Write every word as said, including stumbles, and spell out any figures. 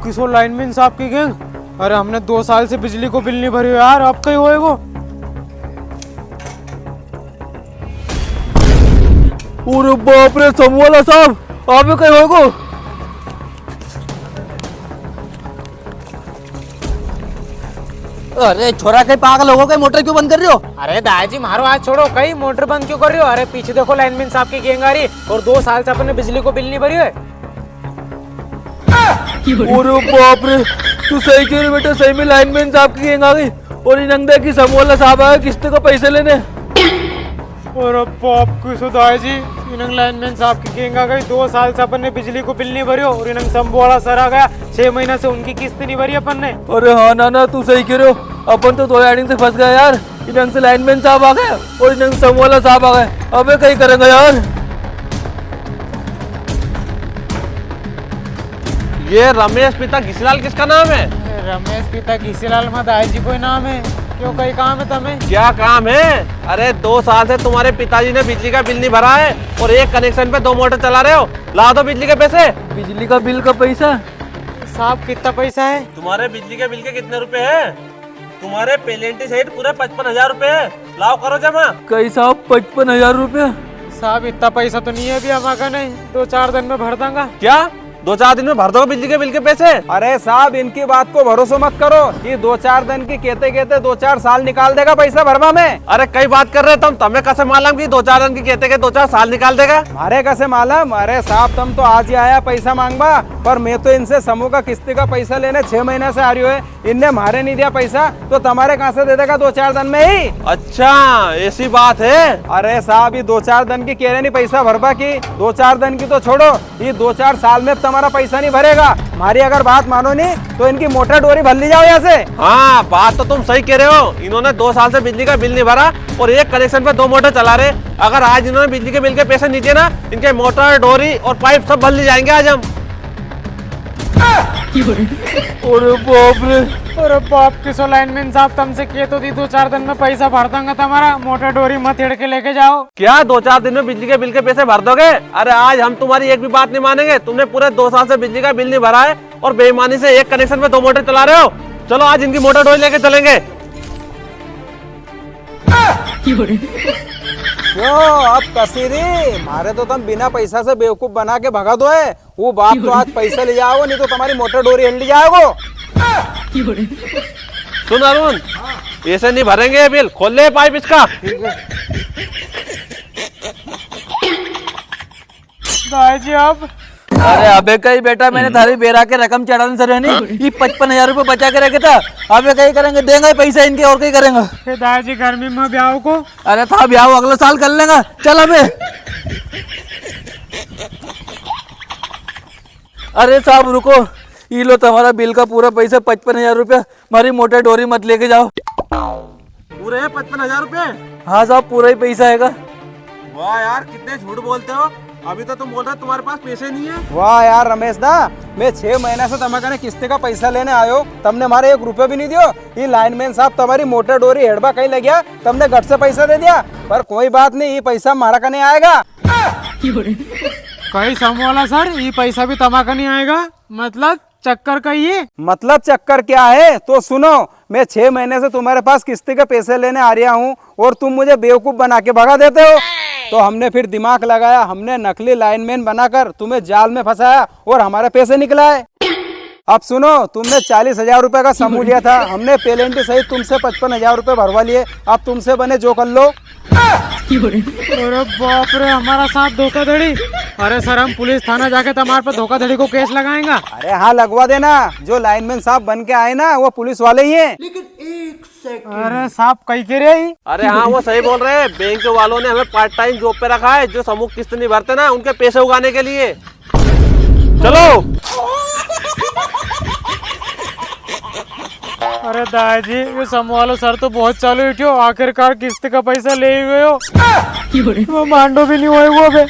किसो लाइनमैन साहब की गैंग? अरे, हमने दो साल से बिजली को बिल नी भरियो यार, अब कई होएगो? अरे बाप रे, समूह वाला साहब, आप भी कई होएगो? अरे छोरा, कई पागल होगो, कई मोटर क्यों बंद कर रियो? अरे दाई जी, मारो हाथ छोड़ो, कई मोटर बंद क्यों कर रियो? अरे पीछे देखो, लाइनमैन साहब की गैंग आ री, और दो साल से अपन ने बिजली को बिल नी भरियो है। अरे बाप रे, तू सही कई रियो बेटा, सही में लाइनमैन साहब की गैंग आ गई। और इनंग देखी समूह वाला साहब आया किस्त का पैसा लेने। अरे बाप की सो दाई जी, इनंग लाइनमैन साहब की गैंग आ गई। दो साल से अपन ने बिजली को बिल नी भरियो और इनंग समूह वाला सर आ गया, छह महीना से उनकी किस्त नी भरी अपन ने। अरे हाँ नाना, तू सही कई रियो, अपन तो दो यारिंग से फंस गया यार। इनंग से लाइनमैन साहब आ गया और इनंग समूह वाला साहब आ गया। अबे कई करेंगा यार। ये रमेश पिता घिसीलाल किसका नाम है? रमेश पिता घिसीलाल मारा दाई जी को ही नाम है। क्यों, कई काम है तमे? क्या काम है? अरे दो साल से तुम्हारे पिताजी ने बिजली का बिल नी भरा है और एक कनेक्शन पे दो मोटर चला रहे हो। ला दो बिजली के पैसे। बिजली का बिल का पैसा? साहब, कितना पैसा है? तुम्हारे बिजली के बिल के कितने रुपए हैं? तुम्हारे पेलेंटी सहित पूरे पचपन हजार रुपए है, लाओ करो जमा। कई साहब, पचपन हजार रुपया? साहब, इतना पैसा तो नी है अभी हमारे कने, दो चार दिन में भर दांगा। क्या? दो चार दिन में भर दोगे बिजली के बिल के पैसे? अरे साहब, इनकी बात को भरोसो मत करो, ये दो चार दिन की केते केते दो चार साल निकाल देगा पैसा भरवा में। अरे कई बात कर रहे हो तुम, तमे कसे मालूम कि दो चार दिन की केते केते दो चार साल निकाल देगा? म्हारे कसे मालूम? अरे साहब, तम तो आज ही आया पैसा मांगवा, पर मैं तो इनसे समूह का किस्ती का पैसा लेने छह महीना से आ रियो हूँ। इनने म्हारे नी दिया पैसा, तो तमारे कहाँ से दे देगा दो चार दिन में ही? अच्छा, ऐसी बात है। अरे साहब, ये दो चार दिन की कई रे नी पैसा भरबा की, दो चार दिन की तो छोड़ो, ये दो चार साल में तमारा पैसा नी भरेगा। म्हारी अगर बात मानो नी, तो इनकी मोटर डोरी भर ली जाओ यहाँ से। हाँ, बात तो तुम सही कह रहे हो। इन्होंने दो साल से बिजली का बिल नहीं भरा और एक कनेक्शन पे दो मोटर चला रहे। अगर आज इन्होंने बिजली के बिल के पैसे नहीं दिए ना, इनके मोटर, डोरी और पाइप सब भर ली जाएंगे आज हम। अरे बाप रे। अरे बाप, किसो लाइनमैन साहब, तमसे के तो दी, दो चार दिन में पैसा भर दांगा तमारा, मोटर डोरी मत हेड़ के लेके जाओ। क्या दो चार दिन में बिजली के बिल के पैसे भर दोगे? अरे आज हम तुम्हारी एक भी बात नहीं मानेंगे। तुमने पूरे दो साल से बिजली का बिल नहीं भरा है और बेईमानी से एक कनेक्शन में दो मोटर चला रहे हो। चलो आज इनकी मोटर डोरी लेके चलेंगे। क्यों, अब कसी री? म्हारे तो तम बिना पैसा से बेवकूफ बना के भगा दो है। वो बाप तो आज पैसा ले जाओ, नी तो तमारी मोटर डोरी हेड़ ली जाओ। सुन अरुण, ऐसे नहीं भरेंगे बिल, खोल ले पाइप इसका। दाई जी, अब? अरे अबे कई बेटा, मैंने थारी बेरा के रकम चढ़ाने सरू नी, ये पचपन हजार रुपये बचा के रखे था। अबे कई करेंगे, देंगे पैसा इनके और कई करेंगे। ए दाई जी, गर्मी में ब्याव को? अरे था ब्याव अगले साल कर लेंगा, चल अबे। अरे साहब रुको, ई लो तमारा बिल का पूरा पैसा, पचपन हजार रुपया। म्हारी मोटर डोरी मत लेके जाओ। पूरे है पचपन हजार रुपए? हाँ साहब, पूरा ही पैसा आएगा। वाह यार, कितने झूठ बोलते हो। अभी तो तुम बोल रहे हो तुम्हारे पास पैसे नहीं है। वाह यार रमेश दा, मैं छह महीना से तमारे कने किस्ती का पैसा लेने आयो, तमने म्हारे एक रुपयो भी नी दियो। ये लाइनमैन साहब तमारी मोटर डोरी हेड़बा कई लग्या, तमने गट से पैसा दे दिया। पर कोई बात नी, ये पैसा म्हारा कने आएगा। कई समूह वाला सर, ये पैसा भी तमारा कने आएगा? मतलब चक्कर कई है? मतलब चक्कर क्या है? तो सुनो, मैं छह महीने से तुम्हारे पास किस्ती के पैसे लेने आ रिया हूँ और तुम मुझे बेवकूफ बना के भगा देते हो। तो हमने फिर दिमाग लगाया, हमने नकली लाइनमैन बनाकर तुम्हें जाल में फंसाया और हमारे पैसे निकलाए। अब सुनो, तुमने चालीस हजार रुपए का समूह लिया था, हमने पेलेंटी सहित तुमसे पचपन हजार रुपए भरवा लिए। अब तुमसे बने जो कर लो। अरे बाप रे, हमारा साथ धोखाधड़ी। अरे सर, हम पुलिस थाना जाके तमारे पे धोखाधड़ी को केस लगाएंगा। अरे हाँ, लगवा देना। जो लाइनमैन साहब बन के आए ना, वो पुलिस वाले ही हैं। लेकिन एक सेकंड। अरे साहब, कई कह रहे हैं? अरे हाँ, वो सही बोल रहे हैं। बैंक वालों ने हमें पार्ट टाइम जॉब पे रखा है, जो समूह किस्त नहीं भरते ना, उनके पैसे उगाने के लिए। चलो। अरे दाई जी, ये समूह वालो सर तो बहुत चालू उठ्यो, आखिरकार किस्त का पैसा ले ही गयो। वो मांडो भी नी होए वो बे।